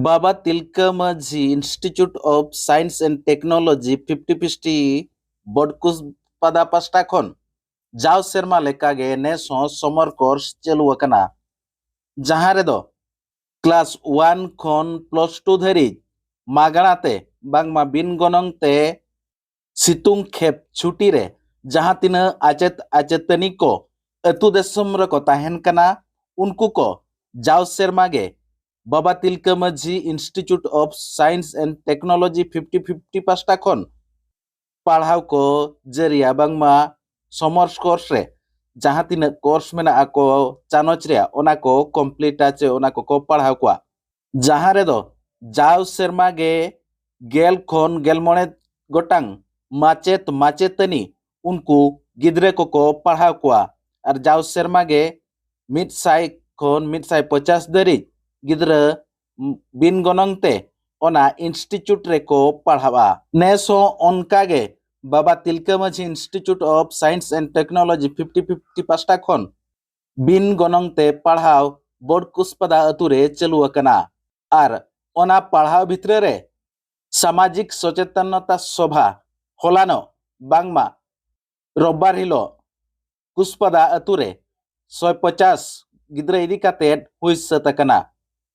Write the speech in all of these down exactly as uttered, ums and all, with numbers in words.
ᱵᱟᱵᱟ ᱛᱤᱞᱠᱟᱹ ᱢᱟᱹᱡᱷᱤ Institute of Science and Technology fifty fifty ᱵᱚᱰᱠᱩᱥᱯᱟᱫᱟ ᱯᱟᱥᱴᱟ ᱠᱷᱚᱱ ᱡᱟᱣ ᱥᱮᱨᱢᱟ ᱞᱮᱠᱟᱜᱮ ᱱᱮᱥ ᱦᱚᱸ ᱥᱚᱢᱚᱨ ᱠᱳᱨᱥ ᱪᱟᱹᱞᱩ ᱟᱠᱟᱱᱟ, ᱡᱟᱦᱟᱸ ᱨᱮᱫᱚ ᱠᱞᱟᱥ ᱳᱣᱟᱱ ᱠᱷᱚᱱ ᱯᱞᱟᱥ ᱴᱩ ᱫᱷᱟᱹᱨᱤᱡ ᱢᱟᱜᱽᱱᱟ ᱛᱮ ᱵᱟᱝᱢᱟ ᱵᱤᱱ ᱜᱚᱱᱚᱝ ᱛᱮ ᱥᱤᱛᱩᱝ ᱠᱷᱮᱯ ᱪᱷᱩᱴᱤ ᱨᱮ ᱡᱟᱦᱟᱸ ᱛᱤᱱᱟᱹᱜ ᱟᱪᱮᱛ ᱟᱪᱮᱛᱟᱹᱱᱤ ᱠᱚ ᱟᱹᱛᱩ ᱫᱤᱥᱚᱢ ᱨᱮᱠᱚ ᱛᱟᱦᱮᱱ ᱠᱟᱱᱟ, ᱩᱱᱠᱩ ᱠᱚ ᱡᱟᱣ ᱥᱮᱨᱢᱟ ᱜᱮ ᱵᱟᱵᱟ ᱛᱤᱞᱠᱟᱹ ᱢᱟᱹᱡᱷᱤ Institute of Science and Technology fifty fifty ᱯᱟᱥᱴᱟ ᱠᱷᱚᱱ ᱯᱟᱲᱦᱟᱣ ᱠᱚ ᱡᱟᱹᱨᱤᱭᱟ ᱵᱟᱝᱢᱟ ᱥᱚᱢᱚᱨ ᱠᱳᱨᱥ ᱨᱮ ᱡᱟᱦᱟᱸ ᱛᱤᱱᱟᱹᱜ ᱠᱳᱨᱥ ᱢᱮᱱᱟᱜᱼᱟ ᱠᱚ ᱪᱟᱱᱚᱪ ᱨᱮᱭᱟᱜ, ᱚᱱᱟ ᱠᱚ ᱠᱚᱢᱯᱞᱤᱴᱟ ᱪᱮ ᱚᱱᱟ ᱠᱚᱠᱚ ᱯᱟᱲᱦᱟᱣ ᱠᱚᱣᱟ, ᱡᱟᱦᱟᱸ ᱨᱮᱫᱚ ᱡᱟᱣ ᱥᱮᱨᱢᱟ ᱜᱮ ᱜᱮᱞ ᱠᱷᱚᱱ ᱜᱮᱞ ᱢᱚᱬᱮ ᱜᱚᱴᱟᱝ ᱢᱟᱪᱮᱛ ᱢᱟᱪᱮᱛᱟᱹᱱᱤ ᱩᱱᱠᱩ ᱜᱤᱫᱽᱨᱟᱹ ᱠᱚᱠᱚ ᱯᱟᱲᱦᱟᱣ ᱠᱚᱣᱟ᱾ ᱟᱨ ᱡᱟᱣ ᱥᱮᱨᱢᱟ ᱜᱮ ᱢᱤᱫ ᱥᱟᱭ ᱠᱷᱚᱱ ᱢᱤᱫ ᱥᱟᱭ ᱯᱚᱪᱟᱥ ᱫᱷᱟᱹᱨᱤᱡ ᱜᱤᱫᱽᱨᱟᱹ ᱵᱤᱱ ᱜᱚᱱᱚᱝ ᱛᱮ ᱚᱱᱟ ᱤᱱᱥᱴᱤᱴᱭᱩᱴ ᱨᱮᱠᱚ ᱯᱟᱲᱦᱟᱣᱟ᱾ ᱱᱮᱥ ᱦᱚᱸ ᱚᱱᱠᱟ ᱜᱮ ᱵᱟᱵᱟ ᱛᱤᱞᱠᱟᱹ ᱢᱟᱹᱡᱷᱤ Institute of Science and Technology fifty fifty ᱯᱟᱥᱴᱟ ᱠᱷᱚᱱ ᱵᱤᱱ ᱜᱚᱱᱚᱝ ᱛᱮ ᱯᱟᱲᱦᱟᱣ ᱵᱚᱰᱠᱩᱥᱯᱟᱫᱟ ᱟᱹᱛᱩ ᱨᱮ ᱪᱟᱹᱞᱩ ᱟᱠᱟᱱᱟ᱾ ᱟᱨ ᱚᱱᱟ ᱯᱟᱲᱦᱟᱣ ᱵᱷᱤᱛᱨᱤ ᱨᱮ ᱥᱟᱢᱟᱡᱤᱠ ᱥᱚᱪᱮᱛᱚᱱᱚᱛᱟ ᱥᱚᱵᱷᱟ ᱦᱚᱞᱟᱱᱚᱜ ᱵᱟᱝᱢᱟ ᱨᱳᱵᱵᱟᱨ ᱦᱤᱞᱳᱜ ᱠᱩᱥᱯᱟᱫᱟ ᱟᱹᱛᱩ ᱨᱮ ᱥᱚᱭ ᱯᱚᱪᱟᱥ ᱜᱤᱫᱽᱨᱟᱹ ᱤᱫᱤ ᱠᱟᱛᱮᱫ ᱦᱩᱭ ᱥᱟᱹᱛ ᱟᱠᱟᱱᱟ,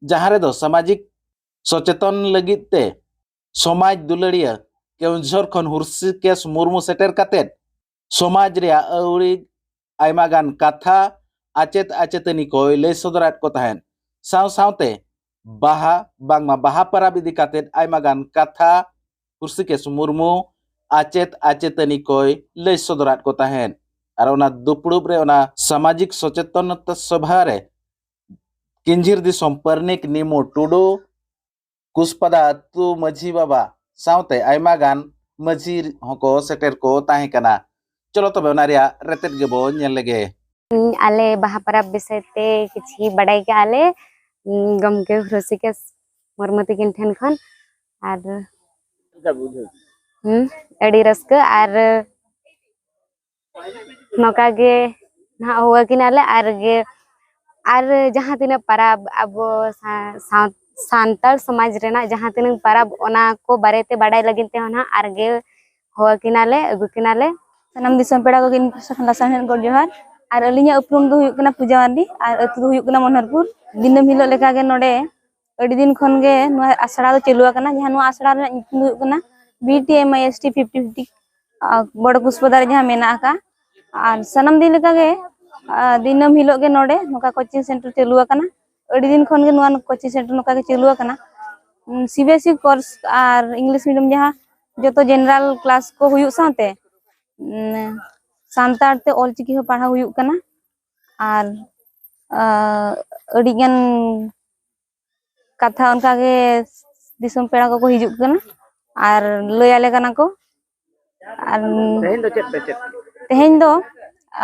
ᱡᱟᱦᱟᱸ ᱨᱮᱫᱚ ᱥᱟᱢᱟᱡᱤᱠ ᱥᱚᱪᱮᱛᱚᱱ ᱞᱟᱹᱜᱤᱫ ᱛᱮ ᱥᱚᱢᱟᱡᱽ ᱫᱩᱞᱟᱹᱲᱤᱭᱟᱹ ᱠᱮᱣᱚᱱᱡᱷᱚᱨ ᱠᱷᱚᱱ ᱦᱨᱤᱥᱤᱠᱮᱥ ᱢᱩᱨᱢᱩ ᱥᱮᱴᱮᱨ ᱠᱟᱛᱮᱫ ᱥᱚᱢᱟᱡᱽ ᱨᱮᱭᱟᱜ ᱟᱹᱣᱲᱤ ᱟᱭᱢᱟ ᱜᱟᱱ ᱠᱟᱛᱷᱟ ᱟᱪᱮᱛ ᱟᱪᱮᱛᱟᱹᱱᱤ ᱠᱚᱭ ᱞᱟᱹᱭ ᱥᱚᱫᱚᱨᱟᱫ ᱠᱚ ᱛᱟᱦᱮᱸᱫ᱾ ᱥᱟᱶ ᱥᱟᱶᱛᱮ ᱵᱟᱦᱟ ᱵᱟᱝᱢᱟ ᱵᱟᱦᱟ ᱯᱚᱨᱚᱵᱽ ᱤᱫᱤ ᱠᱟᱛᱮᱫ ᱟᱭᱢᱟ ᱜᱟᱱ ᱠᱟᱛᱷᱟ ᱦᱨᱤᱥᱤᱠᱮᱥ ᱢᱩᱨᱢᱩ ᱟᱪᱮᱛ ᱟᱪᱮᱛᱟᱹᱱᱤ ᱠᱚᱭ ᱞᱟᱹᱭ ᱥᱚᱫᱚᱨᱟᱫ ᱠᱚ ᱛᱟᱦᱮᱸᱫ᱾ ᱟᱨ ᱚᱱᱟ ᱫᱩᱯᱲᱩᱵ ᱨᱮ ᱚᱱᱟ ᱥᱟᱢᱟᱡᱤᱠ ᱥᱚᱪᱮᱛᱚᱱᱚᱛᱟ ᱥᱚᱵᱷᱟ ᱨᱮ ᱠᱤᱧᱡᱷᱤᱨ ᱫᱤᱥᱚᱢ ᱯᱟᱨᱱᱤᱠ ᱱᱤᱢᱩ ᱴᱩᱰᱩ, ᱠᱩᱥᱯᱟᱫᱟ ᱟᱹᱛᱩ ᱢᱟᱹᱡᱷᱤ ᱵᱟᱵᱟ ᱥᱟᱶᱛᱮ ᱟᱭᱢᱟ ᱜᱟᱱ ᱢᱟᱹᱡᱷᱤ ᱦᱚᱸᱠᱚ ᱥᱮᱴᱮᱨ ᱠᱚ ᱛᱟᱦᱮᱸ ᱠᱟᱱᱟ᱾ ᱪᱚᱞᱚ ᱛᱚᱵᱮ ᱚᱱᱟ ᱨᱮᱭᱟᱜ ᱨᱮᱛᱮᱫ ᱜᱮᱵᱚ ᱧᱮᱞ ᱞᱮᱜᱮ᱾ ᱟᱞᱮ ᱵᱟᱦᱟ ᱯᱚᱨᱚᱵᱽ ᱵᱤᱥᱚᱭ ᱛᱮ ᱠᱤᱪᱷᱤ ᱵᱟᱰᱟᱭ ᱠᱮᱜᱼᱟ ᱞᱮ, ᱜᱚᱢᱠᱮ ᱦᱨᱤᱥᱤᱠᱮᱥ ᱢᱩᱨᱢᱩ ᱛᱟᱹᱠᱤᱱ ᱴᱷᱮᱱ ᱠᱷᱚᱱ᱾ ᱟᱨ ᱦᱩᱸ, ᱟᱹᱰᱤ ᱨᱟᱹᱥᱠᱟᱹ᱾ ᱟᱨ ᱱᱚᱝᱠᱟ ᱜᱮ ᱱᱟᱦᱟᱜ ᱦᱚᱦᱚ ᱟᱹᱠᱤᱱᱟᱞᱮ᱾ ᱟᱨ ᱜᱮ ᱟᱨ ᱡᱟᱦᱟᱸ ᱛᱤᱱᱟᱹᱜ ᱯᱟᱨᱟᱵᱽ ᱟᱵᱚ ᱥᱟ- ᱥᱟᱶ- ᱥᱟᱱᱛᱟᱲ ᱥᱚᱢᱟᱡᱽ ᱨᱮᱱᱟᱜ ᱡᱟᱦᱟᱸ ᱛᱤᱱᱟᱹᱝ ᱯᱟᱨᱟᱵᱽ, ᱚᱱᱟ ᱠᱚ ᱵᱟᱨᱮᱛᱮ ᱵᱟᱰᱟᱭ ᱞᱟᱹᱜᱤᱫ ᱛᱮᱦᱚᱸ ᱱᱟᱦᱟᱜ ᱟᱨᱜᱮ ᱦᱚᱦᱚ ᱠᱤᱱᱟᱞᱮ, ᱟᱹᱜᱩ ᱠᱤᱱᱟᱞᱮ᱾ ᱥᱟᱱᱟᱢ ᱫᱤᱥᱚᱢ ᱯᱮᱲᱟ ᱠᱚᱜᱮ ᱤᱧ ᱯᱟᱦᱴᱟ ᱠᱷᱚᱱ ᱞᱟᱥᱟᱲᱦᱮᱫ ᱜᱚᱰ ᱡᱚᱦᱟᱨ᱾ ᱟᱨ ᱟᱹᱞᱤᱧᱟᱜ ᱩᱯᱨᱩᱢ ᱫᱚ ᱦᱩᱭᱩᱜ ᱠᱟᱱᱟ ᱯᱩᱡᱟ ᱢᱟᱨᱰᱤ, ᱟᱨ ᱟᱹᱛᱩ ᱫᱚ ᱦᱩᱭᱩᱜ ᱠᱟᱱᱟ ᱢᱚᱱᱦᱚᱨᱯᱩᱨ᱾ ᱫᱤᱱᱟᱹᱢ ᱦᱤᱞᱳᱜ ᱞᱮᱠᱟᱜᱮ ᱱᱚᱰᱮ ᱟᱹᱰᱤ ᱫᱤᱱ ᱠᱷᱚᱱ ᱜᱮ ᱱᱚᱣᱟ ᱟᱥᱲᱟ ᱫᱚ ᱪᱟᱹᱞᱩ ᱟᱠᱟᱱᱟ, ᱡᱟᱦᱟᱸ ᱱᱚᱣᱟ ᱟᱥᱲᱟ ᱨᱮᱱᱟᱜ ᱧᱩᱛᱩᱢ ᱫᱚ ᱦᱩᱭᱩᱜ ᱠᱟᱱᱟ B T M I S T fifty fifty, ᱟᱨ ᱵᱚᱲᱚ ᱠᱩᱥᱯᱟᱫᱟ ᱨᱮ ᱡᱟᱦᱟᱸ ᱢᱮᱱᱟᱜ ᱟᱠᱟᱫ᱾ ᱟᱨ ᱥᱟᱱᱟᱢ ᱫᱤᱱ ᱞᱮᱠᱟᱜᱮ, ᱟᱨ ᱫᱤᱱᱟᱹᱢ ᱦᱤᱞᱳᱜ ᱜᱮ ᱱᱚᱰᱮ ᱱᱚᱝᱠᱟ coaching center ᱪᱟᱹᱞᱩ ᱟᱠᱟᱱᱟ᱾ ᱟᱹᱰᱤ ᱫᱤᱱ ᱠᱷᱚᱱ ᱜᱮ ᱱᱚᱣᱟ coaching center ᱱᱚᱝᱠᱟ ᱜᱮ ᱪᱟᱹᱞᱩ ᱟᱠᱟᱱᱟ᱾ ᱩᱸ, C B S E course ᱟᱨ English medium ᱡᱟᱦᱟᱸ ᱡᱚᱛᱚ general class ᱠᱚ ᱦᱩᱭᱩᱜ ᱥᱟᱶᱛᱮ, ᱩᱸ, ᱥᱟᱱᱛᱟᱲ ᱛᱮ ᱚᱞᱪᱤᱠᱤ ᱦᱚᱸ ᱯᱟᱲᱦᱟᱣ ᱦᱩᱭᱩᱜ ᱠᱟᱱᱟ᱾ ᱟᱨ, ᱟᱸ, ᱟᱹᱰᱤᱜᱟᱱ ᱠᱟᱛᱷᱟ ᱚᱱᱠᱟᱜᱮ ᱫᱤᱥᱚᱢ ᱯᱮᱲᱟ ᱠᱚᱠᱚ ᱦᱤᱡᱩᱜ ᱠᱟᱱᱟ ᱟᱨ ᱞᱟᱹᱭ ᱟᱞᱮ ᱠᱟᱱᱟ ᱠᱚ᱾ ᱟᱨ ᱛᱮᱦᱮᱧ ᱫᱚ ᱪᱮᱫ ᱯᱮ ᱪᱮᱫ? ᱛᱮᱦᱮᱧ ᱫᱚ,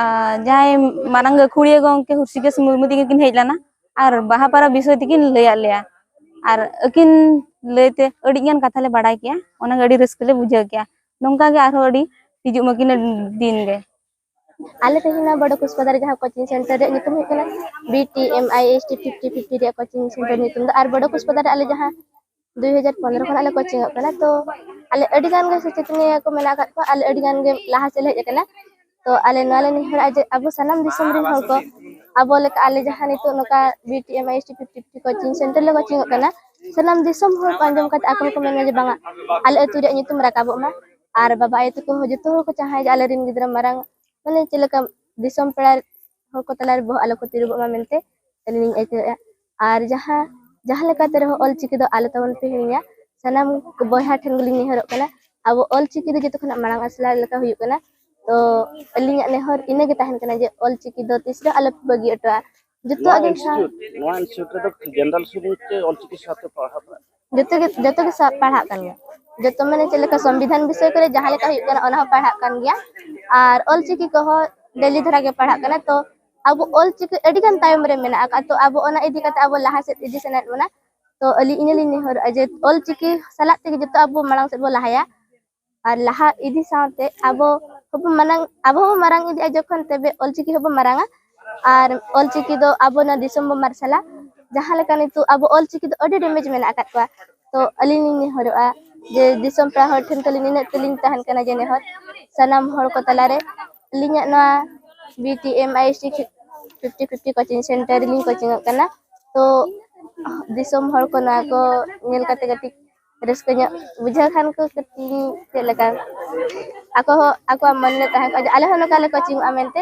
ᱟᱸ, ᱡᱟᱦᱟᱸᱭ ᱢᱟᱨᱟᱝ ᱜᱟᱹᱠᱷᱩᱲᱤᱭᱟᱹ ᱜᱚᱢᱠᱮ ᱦᱩᱨᱥᱤᱠᱮᱥ ᱢᱩᱨᱢᱩ ᱛᱟᱹᱠᱤᱱ ᱠᱤᱱ ᱦᱮᱡ ᱞᱮᱱᱟ ᱟᱨ ᱵᱟᱦᱟ ᱯᱚᱨᱚᱵᱽ ᱵᱤᱥᱚᱭ ᱛᱮᱠᱤᱱ ᱞᱟᱹᱭᱟᱫ ᱞᱮᱭᱟ᱾ ᱟᱨ ᱟᱹᱠᱤᱱ ᱞᱟᱹᱭᱛᱮ ᱟᱹᱰᱤᱜᱟᱱ ᱠᱟᱛᱷᱟ ᱞᱮ ᱵᱟᱲᱟᱭ ᱠᱮᱜᱼᱟ, ᱚᱱᱟᱜᱮ ᱟᱹᱰᱤ ᱨᱟᱹᱥᱠᱟᱹ ᱞᱮ ᱵᱩᱡᱷᱟᱹᱣ ᱠᱮᱜᱼᱟ᱾ ᱱᱚᱝᱠᱟ ᱜᱮ ᱟᱨᱦᱚᱸ ᱟᱹᱰᱤ ᱦᱤᱡᱩᱜ ᱢᱟᱹᱠᱤᱱ ᱫᱤᱱ ᱜᱮ᱾ ᱟᱞᱮ ᱛᱮᱦᱮᱧ ᱱᱚᱣᱟ ᱵᱚᱰᱚ ᱠᱩᱥᱯᱟᱫᱟ ᱨᱮ ᱡᱟᱦᱟᱸ coaching center ᱨᱮᱭᱟᱜ ᱧᱩᱛᱩᱢ ᱦᱩᱭᱩᱜ ᱠᱟᱱᱟ B T M I S T fifty fifty ᱨᱮᱭᱟᱜ coaching center ᱧᱩᱛᱩᱢ ᱫᱚ, ᱟᱨ ᱵᱚᱰᱚ ᱠᱩᱥᱯᱟᱫᱟ ᱨᱮ ᱟᱞᱮ ᱡᱟᱦᱟᱸ ᱫᱩᱭ ᱦᱟᱡᱟᱨ ᱯᱚᱱᱨᱚ ᱠᱷᱚᱱᱟᱜ ᱞᱮ coaching ᱚᱜ ᱠᱟᱱᱟ᱾ ᱛᱚ ᱟᱞᱮ ᱟᱹᱰᱤ ᱜᱟᱱ ᱜᱮ ᱥᱮᱪᱮᱛᱟᱹᱱᱤᱭᱟᱹ ᱠᱚ ᱢᱮᱱᱟᱜ ᱟᱠᱟᱫ ᱠᱚᱣᱟ, ᱟᱞᱮ ᱟᱹᱰᱤ ᱜᱟᱱ ᱜᱮ ᱞᱟᱦᱟ ᱥᱮᱫ ᱞᱮ ᱦᱮᱡ ᱟᱠᱟᱱᱟ᱾ ᱛᱚ ᱟᱞᱮ ᱱᱚᱣᱟ ᱞᱮ ᱱᱮᱦᱚᱨᱟ ᱡᱮ ᱟᱵᱚ ᱥᱟᱱᱟᱢ ᱫᱤᱥᱚᱢ ᱨᱮᱱ ᱦᱚᱲ ᱠᱚ ᱟᱵᱚ ᱞᱮᱠᱟ ᱟᱞᱮ ᱡᱟᱦᱟᱸ ᱱᱤᱛᱚᱜ ᱱᱚᱝᱠᱟ B T M I S T fifty fifty coaching center ᱞᱮ coaching ᱚᱜ ᱠᱟᱱᱟ, ᱥᱟᱱᱟᱢ ᱫᱤᱥᱚᱢ ᱦᱚᱲ ᱠᱚ ᱟᱸᱡᱚᱢ ᱠᱟᱛᱮ ᱟᱠᱚ ᱦᱚᱸᱠᱚ ᱢᱮᱱᱟ ᱡᱮ ᱵᱟᱝᱟ, ᱟᱞᱮ ᱟᱹᱛᱩ ᱨᱮᱭᱟᱜ ᱧᱩᱛᱩᱢ ᱨᱟᱠᱟᱵᱚᱜ ᱢᱟ᱾ ᱟᱨ ᱵᱟᱵᱟ ᱟᱭᱳ ᱛᱟᱠᱚ ᱦᱚᱸ ᱡᱚᱛᱚ ᱦᱚᱲ ᱠᱚ ᱪᱟᱦᱟᱣᱟ ᱡᱮ ᱟᱞᱮ ᱨᱮᱱ ᱜᱤᱫᱽᱨᱟᱹ ᱢᱟᱨᱟᱝ, ᱢᱟᱱᱮ ᱪᱮᱫ ᱞᱮᱠᱟ ᱫᱤᱥᱚᱢ ᱯᱮᱲᱟ ᱦᱚᱲ ᱠᱚ ᱛᱟᱞᱟᱨᱮ ᱵᱚᱦᱚᱜ ᱟᱞᱚ ᱠᱚ ᱛᱤᱨᱩᱵᱚᱜ ᱢᱟ ᱢᱮᱱᱛᱮ ᱟᱹᱞᱤᱧ ᱞᱤᱧ ᱟᱹᱭᱠᱟᱹᱣᱮᱫᱼᱟ᱾ ᱟᱨ ᱡᱟᱦᱟᱸ, ᱡᱟᱦᱟᱸ ᱞᱮᱠᱟᱛᱮ ᱨᱮᱦᱚᱸ ᱚᱞᱪᱤᱠᱤ ᱫᱚ ᱟᱞᱚ ᱛᱟᱵᱚᱱ ᱯᱮ ᱦᱤᱲᱤᱧᱟ᱾ ᱥᱟᱱᱟᱢ ᱵᱚᱭᱦᱟ ᱴᱷᱮᱱ ᱜᱮᱞᱤᱧ ᱱᱮᱦᱚᱨᱚᱜ ᱠᱟᱱᱟ, ᱟᱵᱚ ᱚᱞᱪᱤᱠᱤ ᱫᱚ ᱡᱚᱛᱚ ᱠᱷᱚᱱᱟᱜ ᱢᱟᱲᱟᱝ ᱟᱥᱲᱟ ᱞᱮᱠᱟ ᱦᱩᱭᱩᱜ ᱠᱟᱱᱟ᱾ ᱛᱚ ᱟᱹᱞᱤᱧᱟᱜ ᱱᱮᱦᱚᱨ ᱤᱱᱟᱹᱜᱮ ᱛᱟᱦᱮᱱ ᱠᱟᱱᱟ ᱡᱮ ᱚᱞᱪᱤᱠᱤ ᱫᱚ ᱛᱤᱥ ᱨᱮᱦᱚᱸ ᱟᱞᱚ ᱯᱮ ᱵᱟᱹᱜᱤ ᱦᱚᱴᱚᱣᱟᱜᱼᱟ᱾ ᱡᱚᱛᱚᱣᱟᱜ ᱱᱚᱣᱟ ᱜᱮ ᱤᱱᱥᱴᱤᱴᱭᱩᱴ, ᱱᱚᱣᱟ ᱤᱱᱥᱴᱤᱴᱭᱩᱴ ᱨᱮᱫᱚ ᱡᱮᱱᱟᱨᱮᱞ ᱥᱴᱩᱰᱮᱱᱴ ᱪᱮ ᱚᱞᱪᱤᱠᱤ ᱥᱟᱶᱛᱮ ᱯᱟᱲᱦᱟᱣ ᱠᱟᱱᱟ? ᱡᱚᱛᱚ ᱜᱮ, ᱡᱚᱛᱚ ᱜᱮ ᱥᱟᱵ ᱯᱟᱲᱦᱟᱜ ᱠᱟᱱ ᱜᱮᱭᱟ᱾ ᱡᱚᱛᱚ ᱢᱟᱱᱮ ᱪᱮᱫ ᱞᱮᱠᱟ ᱥᱚᱝᱵᱤᱫᱷᱟᱱ ᱵᱤᱥᱚᱭ ᱠᱚᱨᱮ ᱡᱟᱦᱟᱸ ᱞᱮᱠᱟ ᱦᱩᱭᱩᱜ ᱠᱟᱱᱟ, ᱚᱱᱟ ᱦᱚᱸ ᱯᱟᱲᱦᱟᱜ ᱠᱟᱱ ᱜᱮᱭᱟ᱾ ᱟᱨ ᱚᱞᱪᱤᱠᱤ ᱠᱚᱦᱚᱸ ᱰᱮᱞᱤ ᱫᱷᱟᱨᱟ ᱜᱮ ᱯᱟᱲᱦᱟᱜ ᱠᱟᱱᱟ᱾ ᱛᱚ ᱟᱵᱚ ᱚᱞᱪᱤᱠᱤ ᱟᱹᱰᱤ ᱜᱟᱱ ᱛᱟᱭᱚᱢ ᱨᱮ ᱢᱮᱱᱟᱜ ᱟᱠᱟᱫ, ᱛᱚ ᱟᱵᱚ ᱚᱱᱟ ᱤᱫᱤ ᱠᱟᱛᱮ ᱟᱵᱚ ᱞᱟᱦᱟ ᱥᱮᱫ ᱤᱫᱤ ᱥᱟᱱᱟᱭᱮᱫ ᱵᱚᱱᱟ᱾ ᱛᱚ ᱟᱹᱞᱤᱧ ᱤᱱᱟᱹ ᱞᱤᱧ ᱱᱮᱦᱚᱨᱚᱜᱼᱟ ᱡᱮ ᱚᱞᱪᱤᱠᱤ ᱥᱟᱞᱟᱜ ᱛᱮᱜᱮ ᱡᱚᱛᱚ ᱟᱵᱚ ᱢᱟᱲᱟᱝ ᱥᱮᱫ ᱵᱚ ᱞᱟᱦᱟᱭᱟ᱾ ᱟᱨ ᱞᱟᱦᱟ ᱤᱫᱤ ᱥᱟᱶᱛᱮ ᱟᱵᱚ ᱦᱚᱸᱵᱚ ᱢᱟᱨᱟᱝ, ᱟᱵᱚ ᱦᱚᱸᱵᱚ ᱢᱟᱨᱟᱝ ᱤᱫᱤᱜᱼᱟ ᱡᱚᱠᱷᱚᱱ, ᱛᱚᱵᱮ ᱚᱞᱪᱤᱠᱤ ᱦᱚᱸᱵᱚ ᱢᱟᱨᱟᱝᱟ᱾ ᱟᱨ ᱚᱞᱪᱤᱠᱤ ᱫᱚ ᱟᱵᱚ ᱱᱚᱣᱟ ᱫᱤᱥᱚᱢ ᱵᱚ ᱢᱟᱨᱥᱟᱞᱟ᱾ ᱡᱟᱦᱟᱸ ᱞᱮᱠᱟ ᱱᱤᱛᱚᱜ ᱟᱵᱚ ᱚᱞ ᱪᱤᱠᱤ ᱫᱚ ᱟᱹᱰᱤ damage ᱢᱮᱱᱟᱜ ᱟᱠᱟᱫ ᱠᱚᱣᱟ᱾ ᱛᱚ ᱟᱹᱞᱤᱧ ᱞᱤᱧ ᱱᱮᱦᱚᱨᱚᱜᱼᱟ ᱡᱮ ᱫᱤᱥᱚᱢ ᱯᱮᱲᱟ ᱦᱚᱲ ᱴᱷᱮᱱ ᱛᱟᱹᱞᱤᱧ ᱱᱤᱱᱟᱹᱜ ᱛᱟᱹᱞᱤᱧ ᱛᱟᱦᱮᱱ ᱠᱟᱱᱟ ᱡᱮ ᱱᱮᱦᱚᱨ ᱥᱟᱱᱟᱢ ᱦᱚᱲ ᱠᱚ ᱛᱟᱞᱟᱨᱮ ᱟᱹᱞᱤᱧᱟᱜ ᱱᱚᱣᱟ B T M I S T fifty fifty coaching center ᱨᱮᱞᱤᱧ coaching ᱚᱜ ᱠᱟᱱᱟ᱾ ᱛᱚ ᱫᱤᱥᱚᱢ ᱦᱚᱲ ᱠᱚ ᱱᱚᱣᱟ ᱠᱚ ᱧᱮᱞ ᱠᱟᱛᱮ ᱠᱟᱹᱴᱤᱡ ᱨᱟᱹᱥᱠᱟᱹ ᱧᱚᱜ ᱵᱩᱡᱷᱟᱹᱣ ᱠᱷᱟᱱ ᱠᱚ ᱠᱟᱹᱴᱤᱡ ᱪᱮᱫ ᱞᱮᱠᱟ ᱟᱠᱚ ᱦᱚᱸ ᱟᱠᱚᱣᱟᱜ ᱢᱚᱱᱮ ᱨᱮ ᱛᱟᱦᱮᱸ ᱠᱚᱜᱼᱟ ᱡᱮ ᱟᱞᱮ ᱦᱚᱸ ᱱᱚᱝᱠᱟ ᱞᱮ coaching ᱚᱜᱼᱟ ᱢᱮᱱᱛᱮ᱾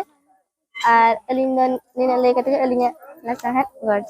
ᱟᱨ ᱟᱹᱞᱤᱧ ᱫᱚ ᱱᱤᱱᱟᱹᱜ ᱞᱟᱹᱭ ᱠᱟᱛᱮ ᱜᱮ ᱟᱹᱞᱤᱧᱟᱜ ᱞᱟᱥᱟᱲᱦᱮᱫ ᱜᱚᱰ᱾